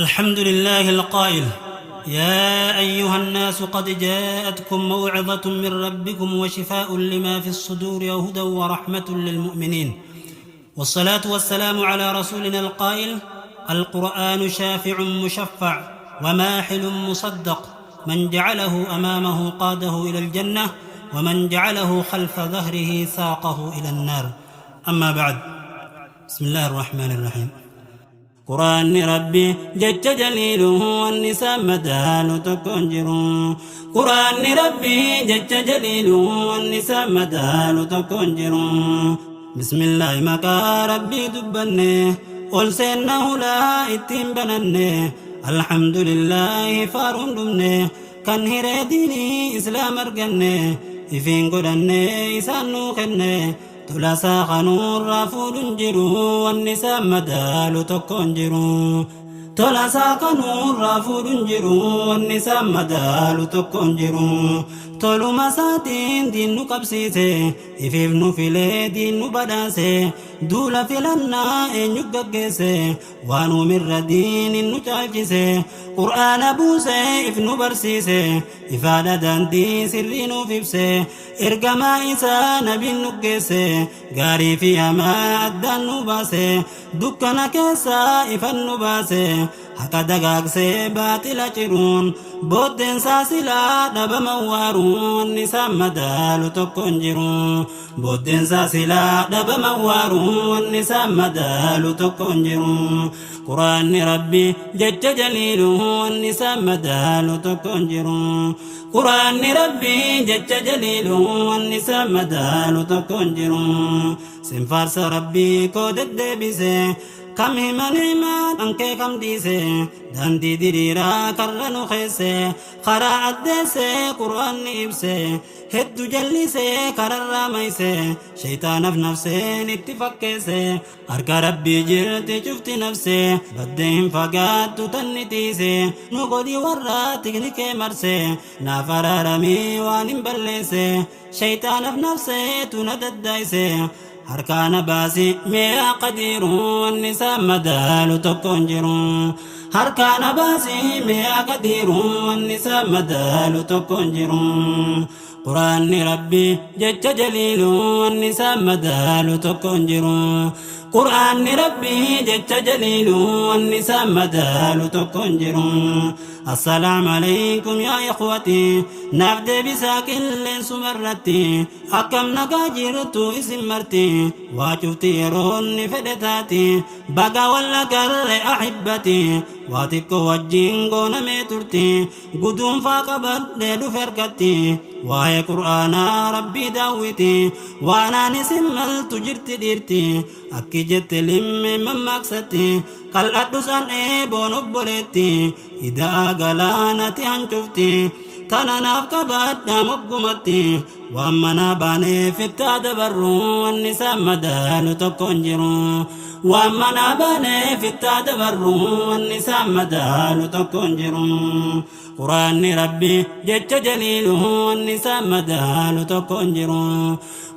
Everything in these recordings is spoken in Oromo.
الحمد لله القائل: يا أيها الناس قد جاءتكم موعظة من ربكم وشفاء لما في الصدور وهدى ورحمة للمؤمنين، والصلاة والسلام على رسولنا القائل: القرآن شافع مشفع وماحل مصدق، من جعله أمامه قاده إلى الجنة، ومن جعله خلف ظهره ساقه إلى النار. أما بعد، بسم الله الرحمن الرحيم. Quraanni Rabbi jecha jaliiluhu, wanni isaan madaalu tokko hin jiru. Quraanni Rabbi jecha jaliiluhu, wanni isaan madaalu tokko hin jiru. Bismillaahi, maqaa Rabbii dubbanne, ol seenna hulaa ittiin bananne. Alhamdulillaahi, faaruun dhumne, kan hiree diinii islaam arganne, ifiin godhanne isaan nuu kenne. Tolasaa kanuurraa fuudhuun jiru, wanni isaan madaalu tokko hin jiru. Tolasaa kanuurraa fuudhuun jiru, wanni isaan madaalu tokko hin jiru. Toluma isaatiin diin nu qabsiise, ifiif nu filee diin nu badhaase. Duula filannaa eenyu gaggeesse? Waan uumirra diinin nu caalchise. Qur'aana buuse, if nu barsiise, ifaadha daandii sirrii nuuf ibse. Ergamaa isaa nabiin nu geesse, gaarii fi hamaa addaan nu baase, dukkana keessaa ifan nu baase. Haqa dagaagsee baaxila ciruun, booddeensaa silaa dhabama waaruun, wanni isaan madaalu tokko hin jiru. Booddeensaa silaa dhabama waaruun, wanni isaan madaalu tokko hin jiru. Quraanni Rabbi jecha jaliilu, wanni isaan madaalu tokko hin jiru. Quraanni Rabbi jecha jaliilu, wanni isaan madaalu tokko hin jiru. Sinfaarsa Rabbii koo deddeebise, kam himan himaan ankee kam dhiise. Daandii diriiraa karra nu keesse, karaa addeesse Qur'aanni ibse. Hedduu jallisee kararraa mayse, shaytaanaaf nafseen itti fakkeesse. Harka Rabbii jirti cufti nafse, baddee hin fagaattu tanni tiise. Nu godhi warra tiknikee marse, naaf araaramii waan hin balleesse. Shaytaanaaf nafseetu na daddaayse, harkaana baasi mi'a qadiiru, wanni isaan madaalu tokko hin jiru. Harkaana baasi mi'a qadiiru, wanni isaan madaalu tokko hin jiru. Quraanni Rabbi jecha jaliilu, wanni isaan madaalu tokko hin jiru. Quraanni Rabbi jecha jaliilu, wanni isaan madaalu tokko hin jiru. Assalaamu alaykum yaa ikhwati, naaf deebisaa qilleensuma irratti. Akkam nagaa jirtu isin marti? Waa cufti yeroon ni fedhe taati. Baga walla garre ahibbati, waa xiqqoo wajjin goonamee turti. Guduunfaa qabadhee dhufe harkatti, waa'ee Qur'aanaa Rabbii daawwiti. Waanaan isin maltu jirti dhiirti, akki jette limmee mammaaksatti. Qal'adhu san eeboon obboleetti, idaa galaanati hancufti. Tana naaf qabadhaa moggumatti, waan manaa baaneef ittaa dabarru, wanni isaan madaalu tokko hin jiru. Waan manaa baaneef ittaa dabarru, wanni isaan madaalu tokko hin jiru. Quraanni Rabbi jecha jaliilu, wanni isaan madaalu tokko hin jiru.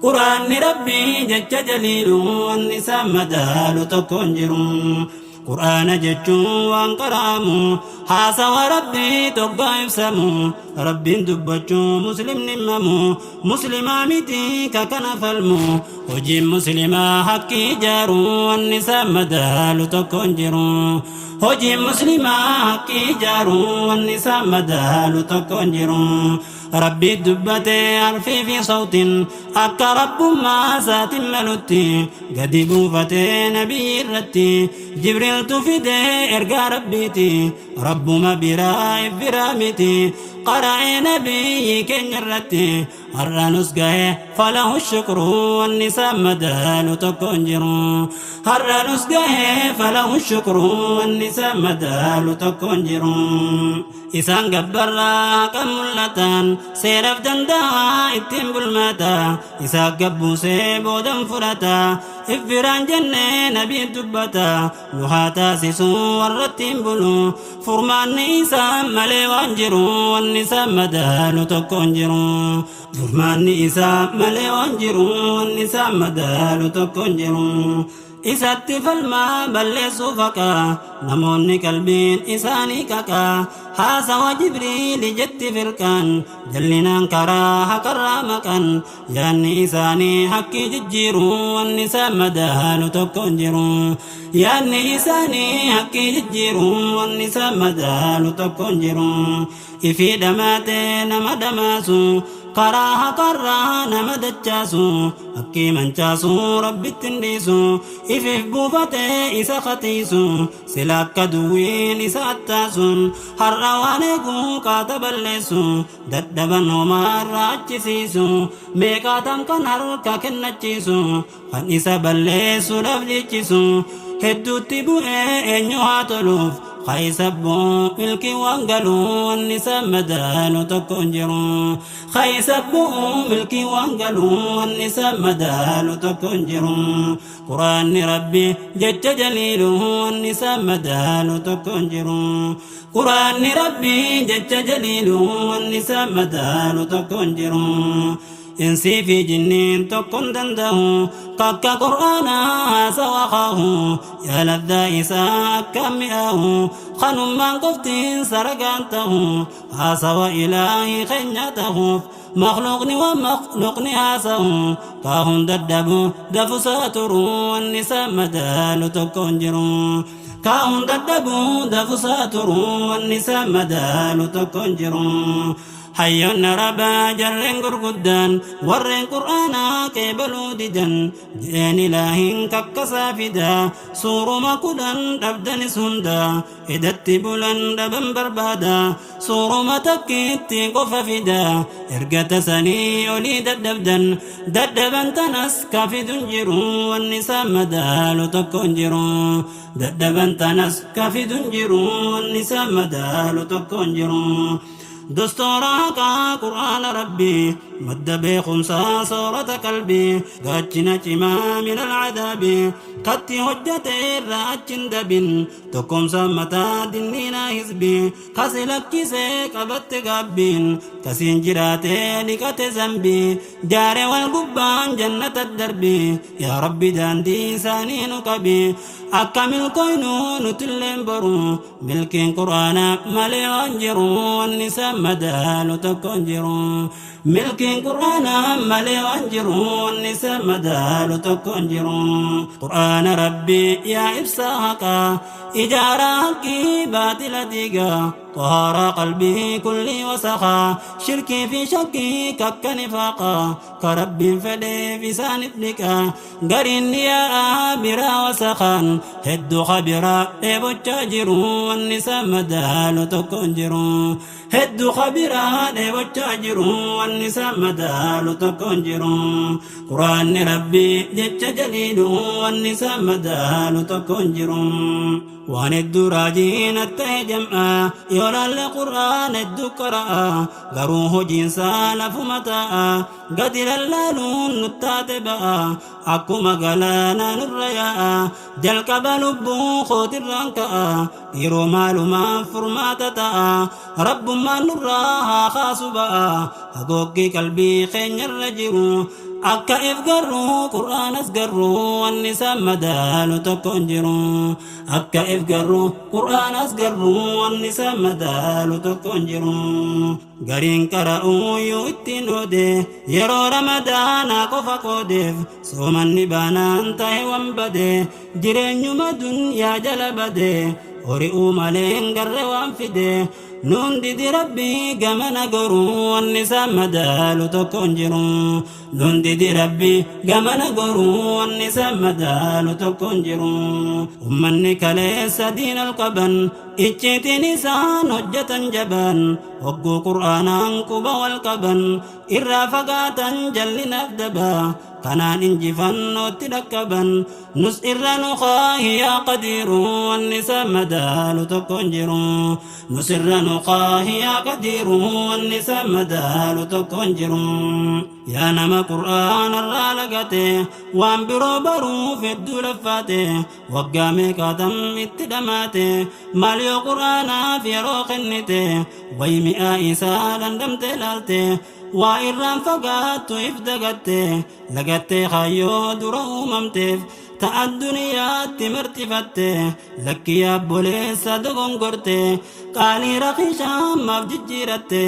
Quraanni Rabbi jecha jaliilu, wanni isaan madaalu tokko hin jiru. Qur'aana jechuun waan qara'amu, haasawa Rabbii tokko ibsamu. Rabbiin dubbachuu muslimni himamu, muslimaa miti ka kana falmu. Hojiin muslimaa haqqi ijaaru, wanni isaan madaalu tokko hin jiru. Hojiin muslimaa haqqi ijaaru, wanni isaan madaalu tokko hin jiru. Rabbii dubbatee harfii fi sautiin, akka rabbummaa isaatiin malutti gadi buufatee nabiyyi irratti. Jibriltu fidee ergaa Rabbiiti, Rabbuma biraa biraa miti. Qara'ee nabiyyi keenya irratti, har'a nus ga'e, falahu shukru, wanni isaan madaalu tokko hin jiru. Har'a nus ga'e, falahu shukru, wanni isaan madaalu tokko hin jiru. Isaan gabbarraa kan mul'atan, seeraaf danda'a ittiin bulmaata. Isaa gabbuusee boodan fudhata, if biraan jennee nabiin dubbata. Nu haa taasisu warra ittiin bulu, furmaanni isaa malee waan jiru, wanni isaan madaalu tokko hin jiru. Furmaanni isaa malee waan jiru, wanni isaan madaalu tokko hin jiru. Isatti falmaa balleessuuf haqa namoonni qalbiin isaanii qaqa. Haasawa Jibriili jetti firqaan jallinaan karaa haqarraa maqan. Yaanni isaanii haqqii jijjiiru wanni isaan madaalu tokko hin jiru. Yaanni isaanii haqqii jijjiiru wanni isaan madaalu tokko hin jiru. Ifii dhamaatee nama dhamaasu karaa haqarraa nama dachaasu haqqii manchaasu Rabbitti hin dhiisu. Ifiif buufatee isa khatiisu sila akka duwwiin isa attaasun har'a waan eeguu qaata balleessu dadhaban homaarraa achisiisu meeqaatam kan harka kennachiisu kan isa balleessuudhaaf dhiichisu hedduutti bu'ee eenyu haa toluuf ka isa bu'u milkii waan galuu wanni isa madaalu tokko hin jiru. Ka isa bu'u milkii waan galuu wanni isa madaalu tokko hin jiru. Quraanni Rabbi jecha jaliilu wanni isa madaalu tokko hin jiru. Quraanni Rabbi jecha jaliilu wanni isa madaalu tokko hin jiru. Insii fi jinniin tokko hin danda'u kakka Qur'aanaa haasawa kaahu yaa laddaa isaa akka mi'aahu kanummaan qoftiin saragaan ta'u haasawa ilaahii keenya ta'uuf makhluuqni waan makhluuqni haasa'u kaahun dadhabu dafusaa turu wanni isa madaalu tokko hin jiru. Kaahun dadhabu dafusaa turu wanni isa madaalu tokko hin jiru. Hayyoonni Arabaa jarreen gurguddaan warreen Qur'aanaa qeebaluu didan je'een ilaahiin kakkasaa fidaa suuruma 10 dhabdanis hunda edatti bulan dhaban barbaada suuruma takkiitti qofa fidaa erga tasanii olii dadhabdan dadhaban tanas ka fidun jiru wanni isaan madaalu tokko hin jiru. Dadhaban tanas ka fidun jiru wanni isaan madaalu tokko hin jiru. Dastuura haqaa Qur'aana Rabbii madda beekumsaa soorata qalbii gaachina cimaa min alcadaabi katti hojjate irraa achin dabin tokkomsa mataa dinniinaa hizbii kasi lakkisee qabatte gaabbiin kasiin jiraate dhiqate zambii jaare wal gubbaan jannata darbii yaa Rabbi daandii isaanii nu qabi akka milkoynu nutilleen boru Milkiin Qur'aana malee waan jiru wanni isa madaalu tokko hin jiru. Milkiin Qur'aana malee waan jiru wanni isa madaalu tokko hin jiru. Qur'aana Rabbii yaa ibsaa haqaa ijaaraa haqqii baatila diigaa xahaaraa qalbii kullii wasakhaa shirkii fi shakkii kakka nifaaqaa ka Rabbiin fedheef isaanif dhiqa gariin ni yaa'a biraa wasakhaan hedduu kabiraa dheebochaa jiru wanni isaan madaalu tokko hin jiru hedduu kabiraa dheebochaa jiru wanni isaan madaalu tokko hin jiru. Quraanni Rabbii jecha jaliilu wanni isaan madaalu tokko hin jiru. Waan hedduu raajiin ta'e jam'a yoo laalle Qur'aan hedduu qara'a garuu hojiinsaa lafuma taa'a gadi lallaaluun nuttaate ba'a akkuma galaanaa nurra yaa'a jalqaba lubbuu kootirraan ka'a yeroo maalumaan furmaata ta'a rabbummaan nurraa haa kaasu ba'a hagooggi qalbii keenyarra jiru akka if garru Qur'aanas garru wanni isaan madaalu tokko hin jiru. Akka if garru Qur'aanas garru wanni isaan madaalu tokko hin jiru. Gariin qara'uu yoo ittiin oode yeroo Ramadaanaa qofa qoodeef soomanni baanaan ta'e wan bade jireenyuma dunyaa jala bade hori'uu malee hin garre waan fide nuun didi Rabbii gamana goruu wanni isaan madaalu tokko hin jiru. Nuun didi Rabbii gamana goruu wanni isaan madaalu tokko hin jiru. Ummanni kaleessa diinal qaban icciitiin isaan hojjetan jaban hogguu Qur'aanaan quba wal qaban irraa fagaatan jallinaaf daba kanaan injifannootti dhaqqaban nus irra nu kaahi yaa qadiiru wanni isaan madaalu tokko hin jiru. Nus irra nu kaahi yaa qadiiru wanni isaan madaalu tokko hin jiru. Yaa nama Qur'aana irraa lagate waan biroo baruuf hedduu laffaate waggaa meeqaatam itti dhamaate maal yoo Qur'aanaaf yeroo kennite way mi'aa isaa dhandhamte laalte waa irraan fagaattu if dagatte lagattee kaayyoo dura uumamteef Ta addunyaatti marxifatte lakki yaabboleessa dogongorte qaalii raqiishaa maaf jijjiiratte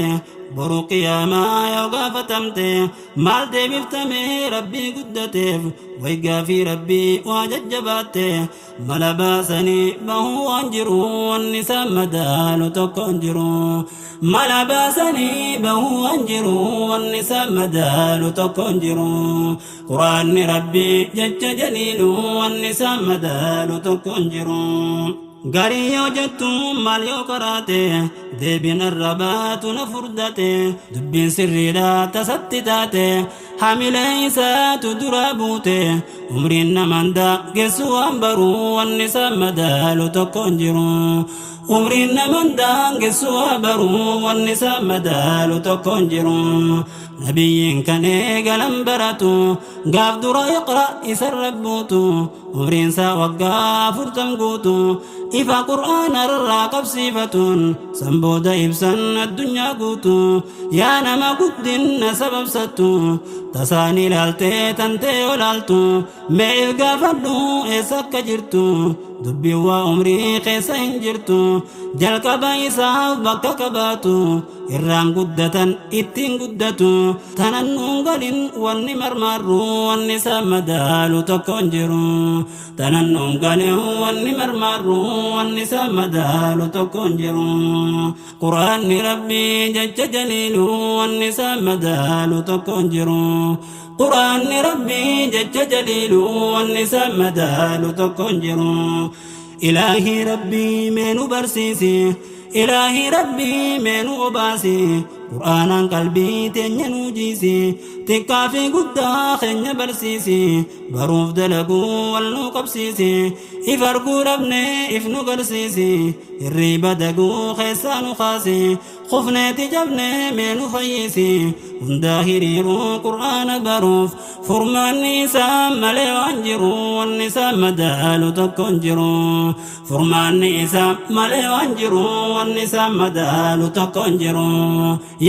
boru qiyaamaa yoo gaafatamte maal deebiftamee rabbii guddateef way gaafii rabbii waa jajjabaatte mala baasanii bahuu waan jiru wanni isaan madaalu tokko hin jiru mala baasanii bahuu waan jiru wanni isaan madaalu tokko hin jiru quraanni rabbii jecha jaliilu wanni isaan madaalu tokko hin jiru. Garii yoo jettu maal yoo karaate deebiin arrabaatu na furdate dubbiin sirriidha tasatti taate hamilee isaatu dura buute umriin namandaa geessu waan baruu wanni isaan madaalu tokko hin jiru. Umriin namandaa geessu waan baruu wanni isaan madaalu tokko hin jiru. Nabiyyiin kan eegalan baratu gaaf dura iqra isa rabbuutu umriin isaa waggaa 40 guutu ifa qur'aana irraa qabsiifatuun san booda ibsan addunyaa guutu yaa nama guddinna sababsattu tasaan ilaaltee tantee olaaltu mee if gaafadhu eessa akka jirtu dubbiin waa umrii keessa hin jirtu jalqaba isaaf bakka qabaatu irraan guddatan ittiin guddatu tanan nuun galin wanni marmarru wanni isaan madaalu tokko hin jiru tanan nuun galin wanni marmarru wanni isaan madaalu tokko hin jiru quraanni rabbii jecha jaliilu wanni isaan madaalu tokko hin jiru quraanni rabbii jecha jaliilu wanni isaan madaalu tokko hin jiru ilaahii rabbii mee nu barsiisi ilaahii rabbii mee nu obaasi qur'aanaan qalbii teenya nuu jiisi xiqqaa fi guddaa keenya barsiisi baruuf dalaguu wal nu qabsiisi if arguu dhabne if nu garsiisi hirriiba daguu keessaa nu kaasi kufneeti jabne mee nu fayyisi hundaa hiriiruu qur'aana baruuf furmaanni isaa malee waan jiru wanni isaa madaalu tokko hin jiru furmaanni isaa malee waan jiru wanni isaa madaalu tokko hin jiru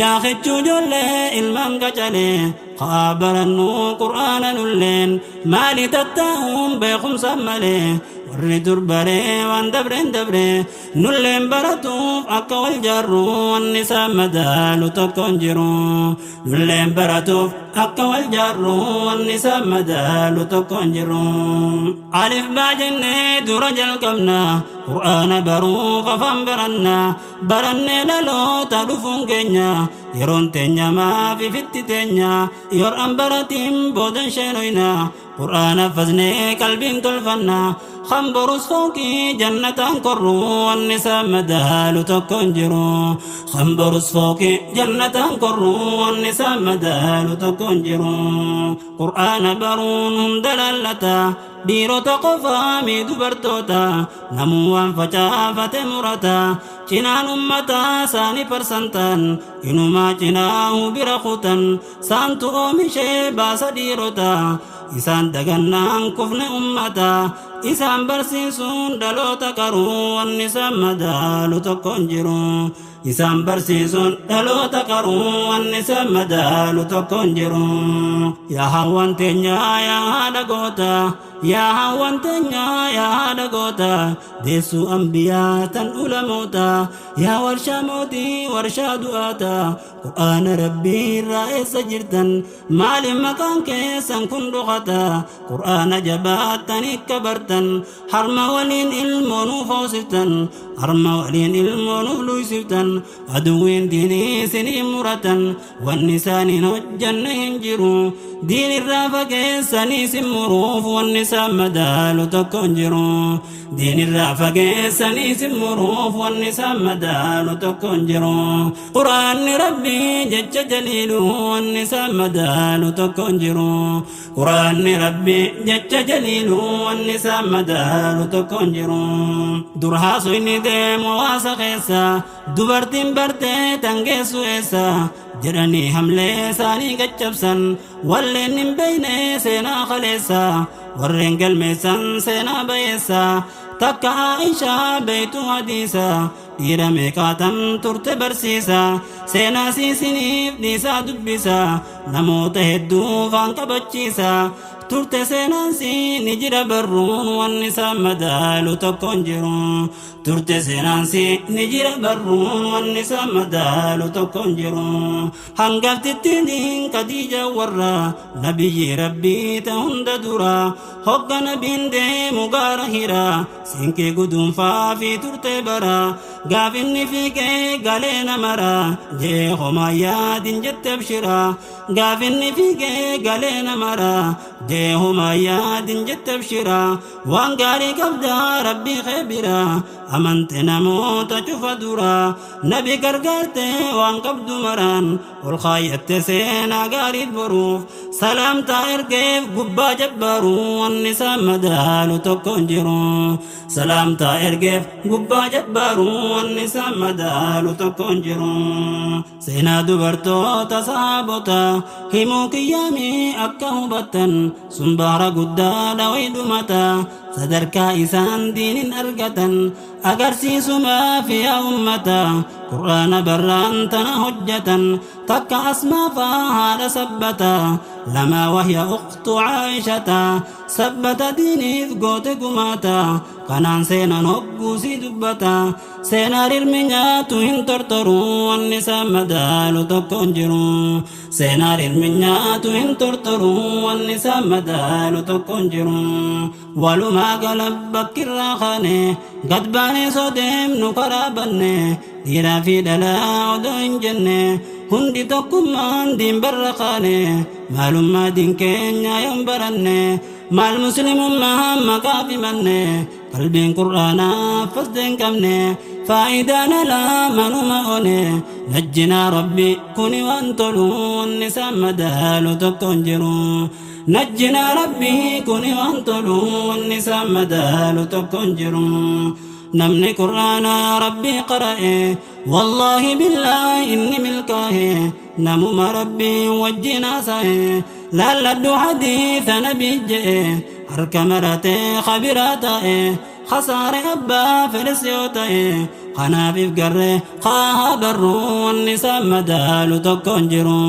yaa kichuu ijoollee ilmaan qacalee haa barannu qur'aana nulleen maali tattaa'uun beekumsa malee warri dur baree waan dabreen dabree nulleen baratuuf akka wal jaarru wanni isaa madaalu tokko hin jiru nulleen baratuuf akka wal jaarru wanni isaa madaalu tokko hin jiru alif baa jennee dura jalqabna qur'aana baruuf afaan baranna barannee dhaloota dhufuun keenya yeroon teenya maaf ifitti teenya yor'an baratiin boodan sheenoyna qur'aana fasnee qalbiin tolfanna خنبرس فوقي جنة كرو والنساء مدال تكنجرو خنبرس فوقي جنة كرو والنساء مدال تكنجرو قرآن برون دلالتا dhiirota qofaa mi dubartoota namuu waan facaafate murata cinaan ummataa saani parsantaan inumaa cinaahu bira kutan saantu oomishee baasa dhiirota isaan dagannaan kufne ummata isaan barsiisuun dhaloota qaruu wanni isaan madaalu tokko hin jiru isaan barsiisuun dhaloota qaruu wanni isaan madaalu tokko hin jiru yaa hawwan teenyaa yaa haadha goota yaa hawwan teenyaa yaa haadha goota deessuu ambiyaa tan ulamoota yaa warshaa mootii warshaa du'aata qur'aana rabbii irraa eessa jirtan maaliif maqaan keessan kun dhokata qur'aana jabaattanii kabartan harma waliin ilmoo nuuf hoosiftan harma waliin ilmoo nuuf luysiftan aduwwiin diinii isinii muratan wanni isaaniin hojjanne hin jiru diin irraa fageessanii isin muruuf wanni isaan madaalu tokko hin jiru diin irraa fageessanii isin muruuf wanni isaan madaalu tokko hin jiru quraanni rabbii jecha jaliilu wanni isaan madaalu tokko hin jiru quraanni rabbii jecha jaliilu wanni isaan madaalu tokko hin jiru dur haasoyni deemu hawaasa keessa dubartiin bartee tangeessu eessa jedhanii hamlee isaanii gaccabsan walleen hin beeyne seenaa kaleessa warreen galmeessan seenaa bayeessa takka Aishaa beeytu hadiisa dhiira meeqaatam turte barsiisa seenaa siisiniif dhiisaa dubbisa Namoota hedduu faan qabachiisa. Turte seenaansii ni jira barruun wanni isaan madaalu tokko hin jiru. Turte seenaansii ni jira barruun wanni isaan madaalu tokko hin jiru. Hangaftittiin Khadiija warra nabiyyi rabbii ta hunda dura hogga nabiin deemu gaara hira siinqee guduunfaa fi turte bara gaafinni fiigee galee namara jee homaa yaadin jette abshira gaafinni fiigee galee namara jee homaa yaadin jette abshira waan gaarii qabdaa rabbii kee bira amante namoota cufa dura nabi gargaarte waan qabdu maraan ol kaayyatte seenaa gaariif boruuf salaamtaa ergeef gubbaa jabbaaru wanni isaan madaalu tokko hin jiru. Salaamtaa ergeef gubbaa jabbaaru wanni isaan madaalu tokko hin jiru. Seenaa dubartoota saabota himuu kiyyaamii akka hubattan sun baara guddaadha waydhumata sadarkaa isaan diinin argatan agarsiisumaaf yaa ummata qur'aana barraan tana hojjatan takka asmaa faa haadha sabbata lama wahya ukhtu caayishata sabbata diiniif goote gumaata kanaan seenaan hogguusii dubbata seenaan ilmi nyaatu hin tortoru wanni isaan madaalu tokko hin jiru seenaan ilmi nyaatu hin tortoru wanni isaan madaalu tokko hin jiru walumaa gala bakkirraa kaane gad baanee soo deemnu karaa banne dhiiraa fi dhalaa odoo hin jenne hundi tokkummaan diin barra kaane maalummaa diin keenya yoon baranne maal muslimummaa maqaa fimanne qalbiin qur'aanaa fasde hin qabne faayidaan alaa manuma one najjinaa rabbi kuni waan tolu wanni isaan madaalu tokko hin jiru najjinaa rabbi kuni waan tolu wanni isaan madaalu tokko hin jiru namni qur'aanaa rabbii qara'e wallaahi billaahi inni milkaa'e namuma rabbii wajjin haasa'e laalladhu hadiisa nabii je'e harka maratee khabiraa ta'e khasaare abbaa fedhes yoo ta'e kanaaf if garree haa barru wanni isaan madaalu tokko hin jiru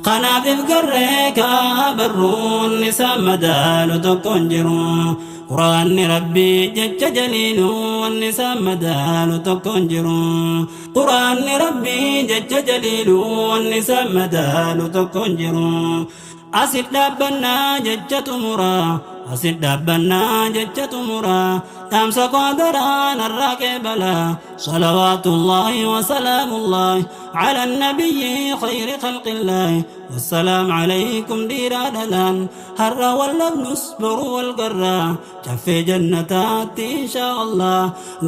kanaaf if garree kaa barru wanni isaan madaalu tokko hin jiru quraanni rabbii jecha jaliilu wanni isaan madaalu tokko hin jiru quraanni rabbii jecha jaliilu wanni isaan madaalu tokko hin jiru asit dhaabbannaa jecha xumuraa asit dhaabbannaa jecha xumuraa dhaamsa qaadaraa narraa qeebala salawaatullaahi wasalaamullaahi على النبي خير خلق الله والسلام عليكم ديرا دلان هر ولا نصبر والقرا جف جنتات إن شاء الله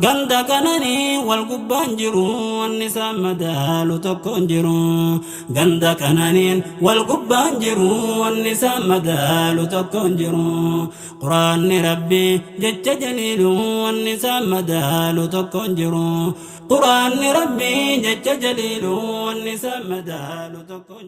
غند كنني والقبان جرو والنساء مدال تكون جرو غند كنني والقبان جرو والنساء مدال تكون جرو قرآن ربي جج جليل والنساء مدال تكون جرو قرآن ربي جج جليل والنساء مدال تكون.